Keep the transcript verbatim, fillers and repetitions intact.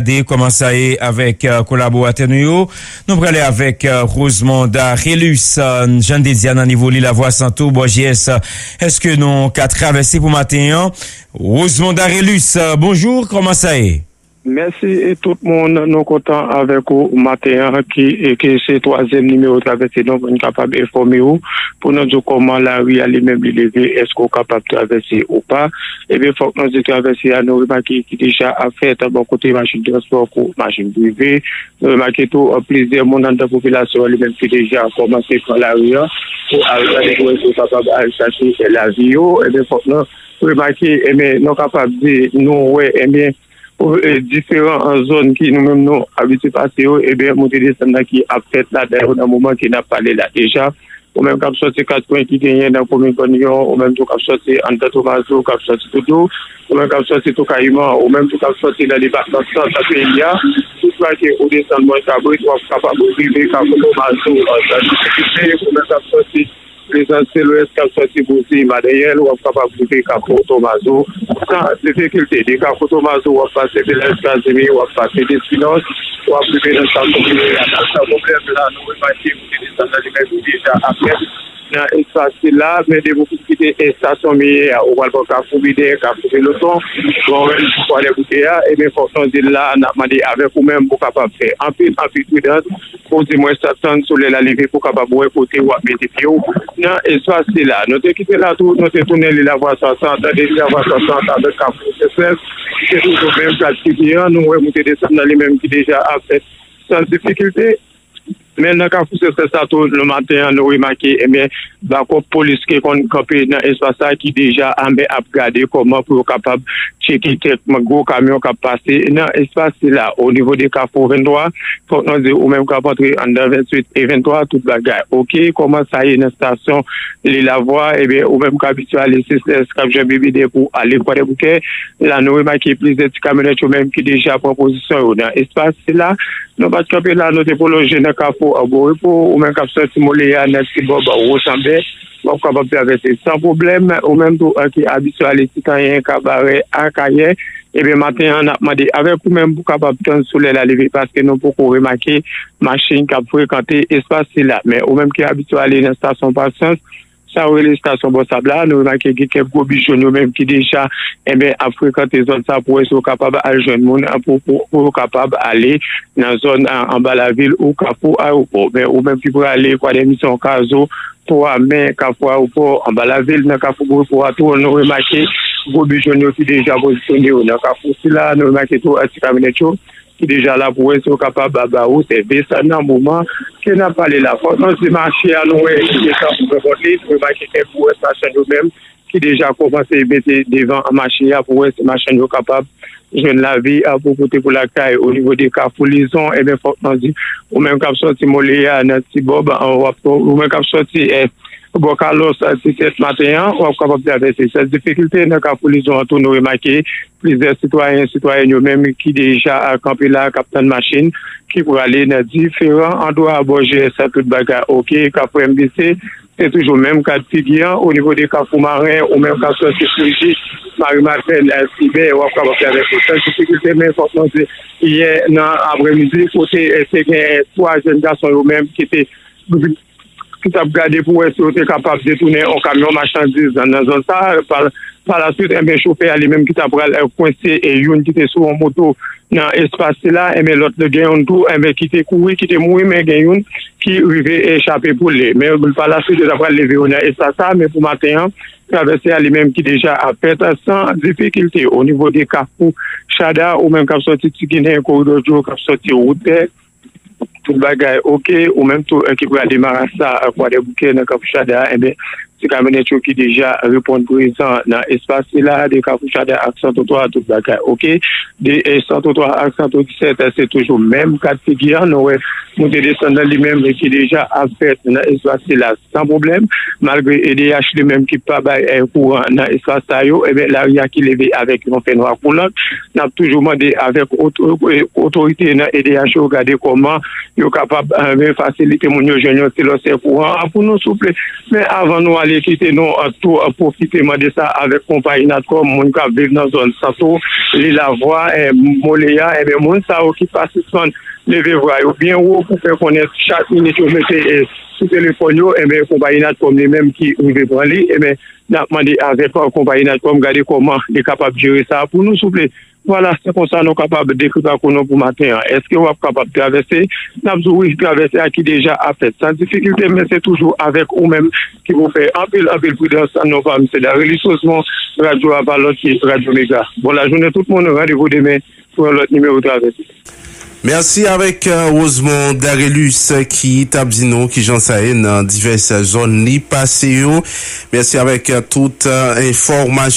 Gade kòman sa ye avèk, eh, kolaboratè nou yo. Nou prale avèk, eh, Rosemonda Relus, eh, jan n te di a nan nivo Lilavwa Santo, bò G S. Èske nou ka travèse pou maten an? Rosemonda Relus, eh, bonjou, kòman sa ye? Mèsi e tout moun, nou kontan avèk ou maten an ki, e ke se twazyèm nimewo travèse nou pou n kapab enfòme ou, pou nou di w kòman lari a li menm li leve, èske w kapab travèse ou pa. Ebyen, fòk nou di travèse a, nou remake ki deja ap fèt bò kote machin transpò kou machin prive. Nou remake tou, plizyè moun anndan popilasyon an li menm ki deja kòmanse pran lari a pou al gade pou èske yo kapab al chache lavi yo. Ebyen, fòk nou remake, ebyen, nou kapab di, nou wè, ebyen, diferan zòn ki nou menm nou abitye pase yo, ebyen, moute desann nan ki ap fèt ladan yo nan moman ke n ap pale la deja. Ou menm k ap sòti kat kwen ki genyen nan komin Kònyon, ou menm tou k ap sòti anndan Tomazo, k ap sòti Toudou, ou menm k ap sòti Toukayiman, ou menm tou k ap sòti nan depatman sant peyi a, tout bagay ou desann Mòn Kabrit, w ap kapab rive Kafou Tomazo, an San Difikilte, ou menm k ap sòti Plezans Selwès, k ap sòti Bouzi Madriyèl, w ap kapab rive Kafou Tomazo san difikilte. De Kafou Tomazo, w ap pase Vilaj Kazimi, w ap pase Despinòs, w ap rive nan estasyon Mineya. Nan sa pwoblèm la, nou remake moute desann nan li menm li deja ap fèt nan espas sila, men depi w fin kite estasyon Mineya, ou pral pran Kafou Biden, Kafou Peloton, bon, wè, Kwadèboukè a, ebyen, fòk nou di la, n ap mande avèk ou menm pou w kapab fè anpil, anpil pridans, pou di mwens tann solèy la leve pou w kapab wè kote w ap mete pye w nan espas sila. Nou te kite la tou, nou te tounen Lilavwa swasant, tande Lilavwa swasant avèk Kafou Sesèl, se toujou menm kat figi an, nou wè moute desann nan li menm ki deja ap fèt san difikilte. Men nan Kafou Sesèl sa tou, nan maten an, nou remake, ebyen, bakòp polis ki konn kanpe nan espas sa ki deja anben ap gade kòman pou yo kapab tcheke kèk gwo kamyon k ap pase nan espas sila. O nivo de Kafou venntwa, fòk nou di ou menm k ap antre anndan venntwit e venntwa, tout bagay oke. Kòman sa ye nan estasyon Lilavwa, ebyen, ou menm k abitye ale Sesèl, k ap jwenn Biden pou ale Kwadèboukè, la nou remake plizyè ti kamyonèt yo menm ki deja pran pozisyon yo nan espas sila. Nou pa t kanpe la, nou te pwolonje nan Kafou Arborepo, ou menm k ap sòti Moleya nan Ti Bòb, Wosanbè, w ap kapab travèse san pwoblèm. Ou menm tou, eh, ki abitye ale Titanyen, Kabarè, Akayè, ebyen, maten an, n ap mande avèk ou menm pou w kapab tann solèy la leve, paske nou poko remake machin k ap frekante espas sila. Men ou menm ki abitye ale nan estasyon Pasyans, sa yo rele estasyon Bò Sab la, nou remake gen kèk gwo bis jòn yo menm ki deja, enben, ap frekante zòn sa pou wè si yo kapab al jwenn moun, pou, pou, pou yo kapab ale nan zòn, a, anba lavil ou Kafou Ayewopò. Men ou menm ki prale Kwadèmisyon, Kazo, Twa Men, Kafou Ayewopò, anba lavil, nan Kafou Gwo Pò a tou, nou remake gwo bis jòn yo ki deja pozisyone yo nan kafou sila, nou remake tou, a, ti kamyonèt yo ki deja la pou wè si yo kapab ba, ba ou sèvis nan moman ke n ap pale la. Fòk nou di mache a, nou wè ki deja pou pran kont li, nou remake kèk gwo rès machann yo menm ki deja kòmanse mete devan mache a pou wè si machann yo kapab jwenn lavi a pou pote pou lakay. O nivo de Kafou Lizon, ebyen, fòk nou di, ou menm k ap sòti Moleya nan Ti Bòb, an, w ap, ou menm k ap sòti, eh, bò Kalòs, eh, disèt maten an, w ap kapab travèse san difikilte nan Kafou Lizon an tou, nou remake plizyè sitwayen, sitwayèn yo menm ki deja, ah, kanpe la, k ap tann machin, ki prale nan diferan andwa bò G S, tout bagay oke, Kafou M B C, se toujou menm kat figi an, o nivo de Kafou Maren, ou menm k ap sòti Fouji, Mari Matèn, eh, Sibè, w ap kapab travèse san difikilte, men fòk nou di, yè nan aprèmidi, kote, eh, te gen, eh, twa jèn gason yo menm ki te ki t ap gade pou wè si yo te kapab detounen yon kamyon machandiz nan zòn sa a. Pa, pa laswit, enben, chofè a li menm ki ta pral, eh, kwense, eh, youn ki te sou yon moto nan espas sila, enben, lòt la gen youn tou, enben, ki te kouri, ki te mouri, men gen youn ki rive, eh, chape pou li. Men pa laswit, yo ta pral leve yo nan espas sa a, men pou maten an, travèse a li menm ki deja ap fèt san difikilte. O nivo de Kafou Chada, ou menm k ap sòti Ti Ginen, koridò Djo, k ap sòti wout, eh, tout bagay oke, ou menm tou, eh, ki prale Marasa, eh, Kwadèboukè nan Kafou Chada, enben, ti kamyonèt yo ki deja reponn prezan nan espas sila, de Kafou Chada ak Santo twa, tout bagay oke. De, eh, Santo twa ak Santo disèt, eh, se toujou menm kat figi an, nou wè moute desann nan li menm ki deja ap fèt nan espas sila san pwoblèm, malgre E D H li menm ki pa bay, eh, kouran nan espas sa yo, enben, lari a ki leve avèk yon fènwa koulant. N ap toujou mande avèk oto-, eh, otorite nan E D H yo gade kòman yo kapab, eh, fasilite moun yo jwenn yon ti lòsè kouran pou nou, souple. Men avan nou ale, E kite nou an tou an pwofite mande sa avèk konpayi Natcom, moun k ap viv nan zòn Santo, Lilavwa, eh, Moleya, ebyen moun sa yo ki pa sispann leve vwa yo byen wo pou fè konnen chak minit yo mete eh, sou telefòn yo, ebyen konpayi Natcom li menm ki rive pran li, ebyen n ap mande avèk eh, konpayi Natcom gade kòman li kapab jere sa pou nou souple. Vwala, se konsa nou kapab dekri pakou nou pou maten an. Èske w ap kapab travèse? N ap di w wi, travèse a ki deja ap fèt san difikilte, men se toujou avèk ou menm ki pou fè anpil, anpil pridans. Non pa m se Darely Osmond, radyo a pa lòt ki Radyo Mega. Bon lajounen tout moun, randevou demen pou yon lòt nimewo travèse. Mèsi avèk eh, Rosemond Darelus eh, ki t ap di nou kijan sa ye nan divès zòn li pase yo. Mèsi avèk eh, tout eh, enfòmasyon.